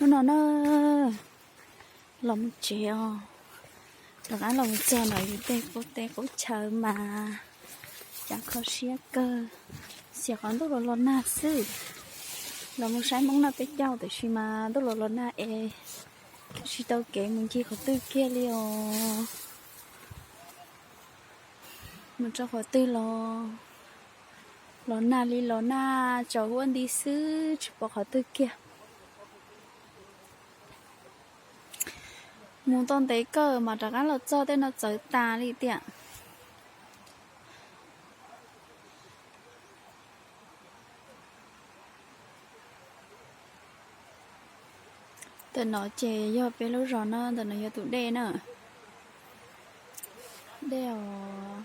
Hnub no na, los mus tsev os, rov qab los mus txog ntawm yus tej qub teb qub chaw mas cas kho siab kawg, xyov qhov ntuj los los nag xwb. Los mus saib Hmoob noj peb caug tiam sis mas ntuj los los nag es tsis tau kev mus ncig qhov twg kiag li os. Mus rau qhov twg los los nag li los nag, tsaus huab nti xwb tsis pom qhov twg kiag. Mus tau ntev kawg mas rov qab los txog tej no txawv tas li tiam. Ntawm no ces yog peb lub zos na, ntawm no yog tus dej na. Dej os,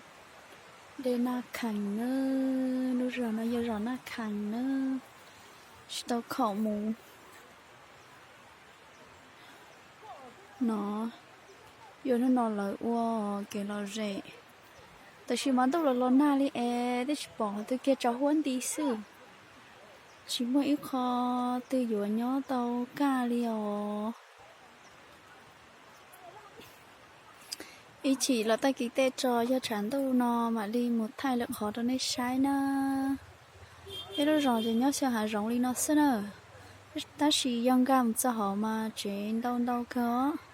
dej Naj Khees na, lub zos no yog zos Naj Khees na, tsis tau khoom mus. No, yuav hnub no lawv ua kev lom zem, tab sis mas ntuj los los nag li es twb tsis pom qhov twg kiag, tsaus huab nti xwb. Tsis muaj ib qho twg yuav nyob tau kaj li os. Ib chim los tag kis tej tso yog tshav ntuj no mam li mus thaij lwm qhov rau nej saib na. Peb lub zos ces nyob xyaw hav zoov li no xwb na, tab sis yog nkag mus txog hauv mas tsev ntau ntau kawg os.